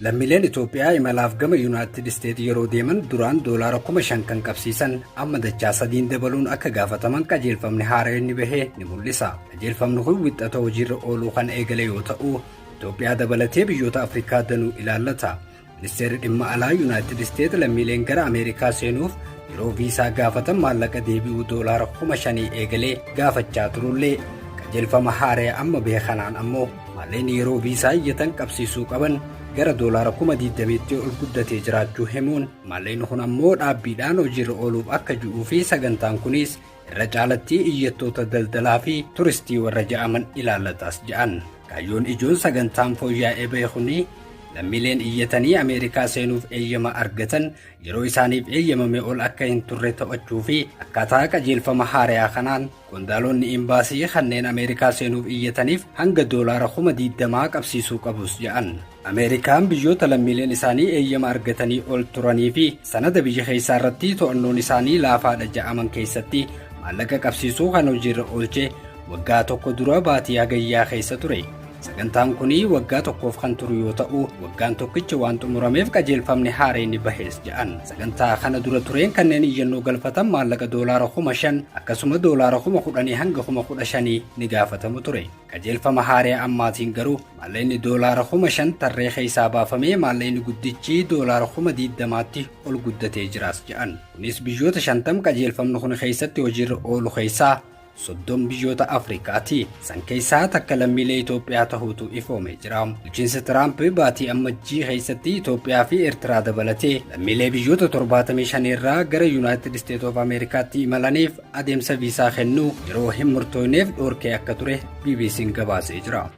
Lammiileen Itoophiyaa imalaaf gama Yuunaayitid Isteet yeroo deeman duraan doolaara 5,000 kan qabsiisan amma dachaa sadiin dabaluun akka gaafataman qajeelfamni haaraa inni bahee ni mul'isa. Qajeelfamni kun Wixata hojiirra ooluu kan eegale yoo ta'u, Itoophiyaa dabalatee biyyoota Afrikaa danuu ilaallata. Ministeerri dhimma alaa Yuunaayitid Isteet lammiileen gara Ameerikaa seenuuf yeroo viisaa gaafatan maallaqa deebi'uu doolaara 5,000 eegalee gaafachaa turullee, qajeelfama haaraa amma bahe kanaan ammoo maallaqni yeroo viisaa iyyatan qabsiisuu qaban gara doolaara 20,000tti ol guddatee jiraachuu himuun, maallaqni kun ammoo dhaabbiidhaan hojiirra ooluuf akka ji'uu fi sagantaan kunis irra caalatti iyyattoota daldalaa fi turistii warra ja'aman ilaallataas ja'an. Kaayyoon ijoon sagantaan fooyya'ee bahe kuni lammiileen iyyatanii Ameerikaa seenuuf eeyyama argatan yeroo isaaniif eeyyamame ol akka hin turre to'achuu fi akkaataa qajeelfama haarayaa kanaan qondaalonni imbaasii kanneen Ameerikaa seenuuf iyyataniif hanga doolaara 20,000 qabsiisuu qabus ja'an. Ameerikaan biyyoota lammiileen isaanii eeyyama argatanii ol turanii fi sanada biyya keessaa irratti to'annoon isaanii laafaadha ja'aman keessatti maallaqa qabsiisuu kan hojiirra oolche waggaa tokko dura baatii Hagayyaa keessa ture. Sagantaan kun waggaa tokkoof kan turu yoo ta'u, waggaan tokkicha waan xumurameef qajeelfamni haareen ni bahees jedhan. Sagantaa kana dura tureen kanneen iyyannoo galfatan maallaqa doolaara 5,000 akkasuma doolaara 10,000 hanga 15,000 ni gaafatamu ture. Qajeelfama haaree ammaatiin garuu maallaqni doolaara 5,000 tarree keessaa baafamee maallaqni guddichi doolaara 20,000tti ol guddatee jiraas jedhan. Kunis biyyoota 50 qajeelfamni kun keessatti hojiirra oolu keessaa 30 biyyoota Afrikaati. San keessaa takka lammiilee Itoophiyaa tahuutu ifoomee jira. Bulchiinsi Tiraamp baatii Ammajjii keessatti Itoophiyaa fi Eertiraa dabalatee lammiilee biyyoota 75 irraa gara Yuunaayitid Isteet of Ameerikaatti imalaniif adeemsa viisaa kennuu yeroo hin murtoofneef dhoorkee akka ture BBC'n gabaasee jira.